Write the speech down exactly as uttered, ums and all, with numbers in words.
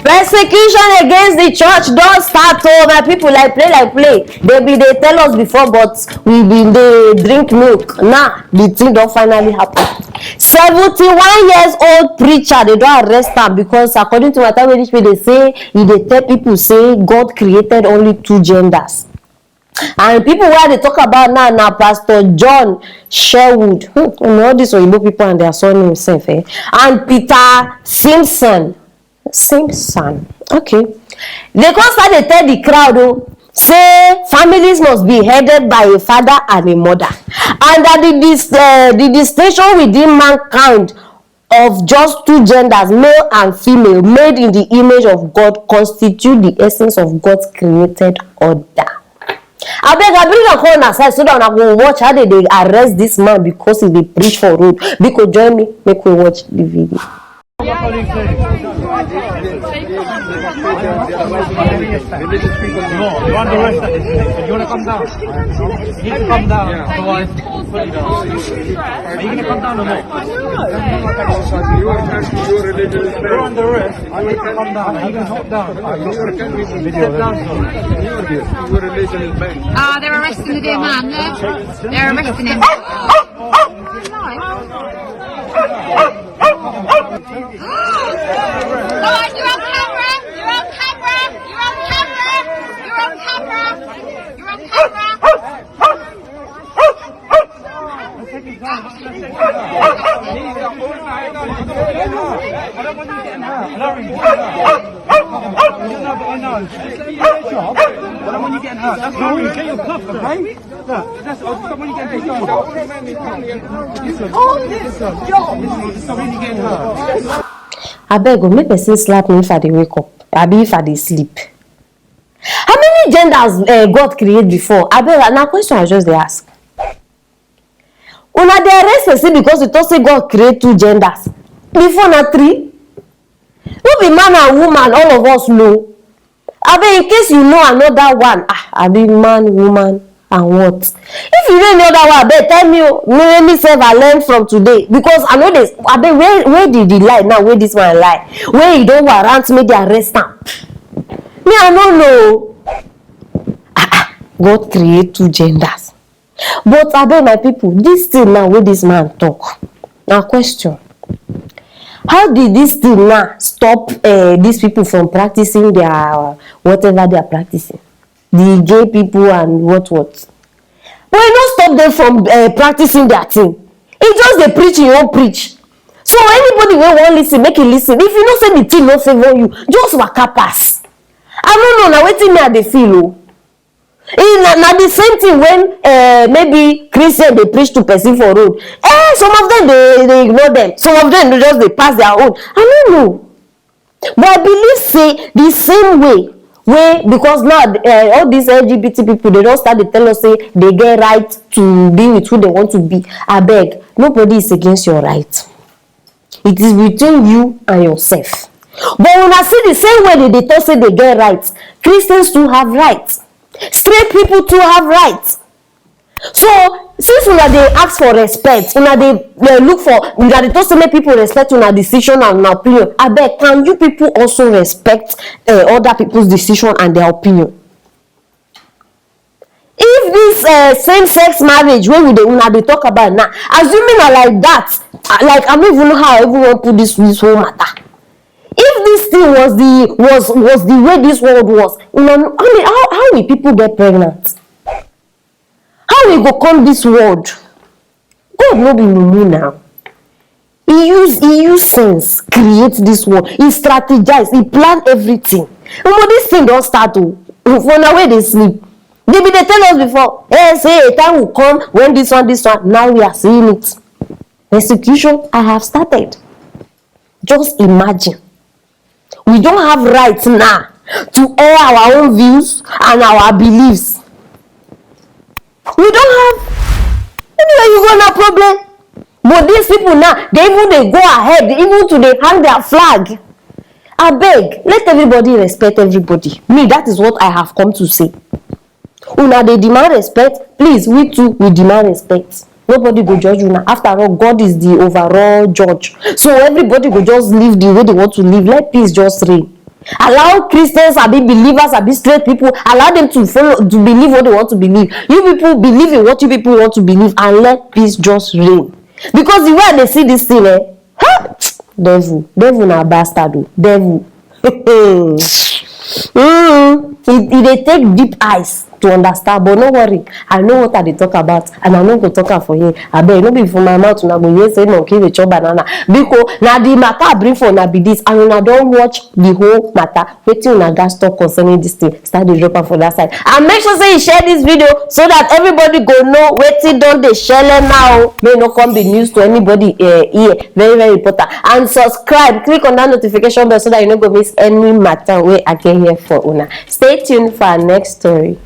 Persecution against the church don start o, my people. Like play, like play, they be dey tell us before, but we bin dey drink milk. Now the thing don finally happen. Seventy-one years old preacher, they don arrest am because, according to matter wey reach me, they say he dey tell people say God created only two genders. And people wey I dey talk about now na Pastor John Sherwood. Hmm, you know, all these Oyibo people and their surname sef, eh? And Peter Simpson. Simpson. Okay. They come start dey tell the crowd o, say families must be headed by a father and a mother, and that the dis uh, the distinction within mankind of just two genders, male and female, made in the image of God, constitute the essence of God's created order. Abeg, I bring am come una side so that una go watch how they dey arrest this man because he dey preach for road. Biko, join me, make we watch the video. No, you want the rest of this? You want to come down? You need to come down. Otherwise, are you going to come down or not? You are, your religion is banned. You're on the rest. You need to come down. You can hop down. Your religion is banned. Ah, they're arresting the dear man there. They're arresting him. Come on, you're on camera. You're on camera. You're on camera. You're on camera. You're on camera. Abeg o, make person slap me if I dey wake up, abi if I dey sleep. How many genders uh, God create before? Abeg, na question I just dey ask. Una dey arrest person because you talk say God create two genders. Before na three. No be man and woman, all of us know. Abeg, in case you know another one, ah, abi man, woman, and what? If you know any other one, abeg tell me o. Me, me sef, I learn from today because I know this. Abeg, where where did he lie now? Where this man lie? Where he don warrant me the arrest am? Me, I no know. Ah, ah, God create two genders. But abeg, my people, this thing now wey this man talk, na question. How did this thing now stop uh, these people from practicing their whatever they are practicing? The gay people and what what. But e no stop them from uh, practicing their thing. E just dey preach im own preach. So anybody wey wan listen, make e listen. If you know say the thing no favour you, just waka pass. I no know, na wetin me I dey feel o. E na na the same thing when uh, maybe Christian dey preach to person for road. Eh, some of them dey dey ignore them. Some of them dey just dey pass their own. I no know. But I believe say the same way wey because now uh, all these L G B T people dey don start dey tell us say they get right to be with who they want to be. Abeg, nobody is against your right. It is between you and yourself. But una see the same way they dey talk say they get right. Christians too have right. Straight people too have right. So since una dey ask for respect, una dey uh, look for, una dey talk say make people respect una decision and una opinion. Abeg, can you people also respect uh, other people's decision and their opinion? If this uh, same sex marriage wey we dey una dey talk about now, assuming na like that, uh, like I no even know how I even wan put this this whole matter. If this thing was the was was the way this world was, una no- I mean, how how will people get pregnant? How we go come this world? God no be mumu now. He use he use sense create this world. He strategize. He plan everything. Omo, this thing don start o. For na where they sleep. They be dey tell us before. Hey, say a time will come when this one, this one. Now we are seeing it. Persecution, I have started. Just imagine. We don't have right now to air our own views and our beliefs. We don't have. Anywhere you go, no problem. But these people now, they even they go ahead, even to they hang their flag. I beg, let everybody respect everybody. Me, that is what I have come to say. Una dey demand respect, please, we too we demand respect. Nobody go judge una. After all, God is the overall judge. So everybody go just live the way they want to live. Let peace just reign. Allow Christians, abi believers, abi straight people, allow them to follow, to believe what they want to believe. You people believe in what you people want to believe, and let peace just reign. Because the way I dey see this thing, eh, ha! Devil, devil na bastard o, devil. Mm, e e dey take deep eyes to understand, but no worry, I know what I dey talk about, and I no go talk am for here. Abeg, no be for my mouth una go hear say monkey dey chop banana. Biko, na the matter I bring for una be this, and una don watch the whole matter. Wetin una gats talk concerning this thing, start dey drop am for that side, and make sure say you share this video so that everybody go know wetin don dey shele now. Make e no come be news to anybody, eh, ear. Very, very important. And subscribe, click on that notification bell so that you no go miss any matter wey I get here for una. Stay tuned for our next story.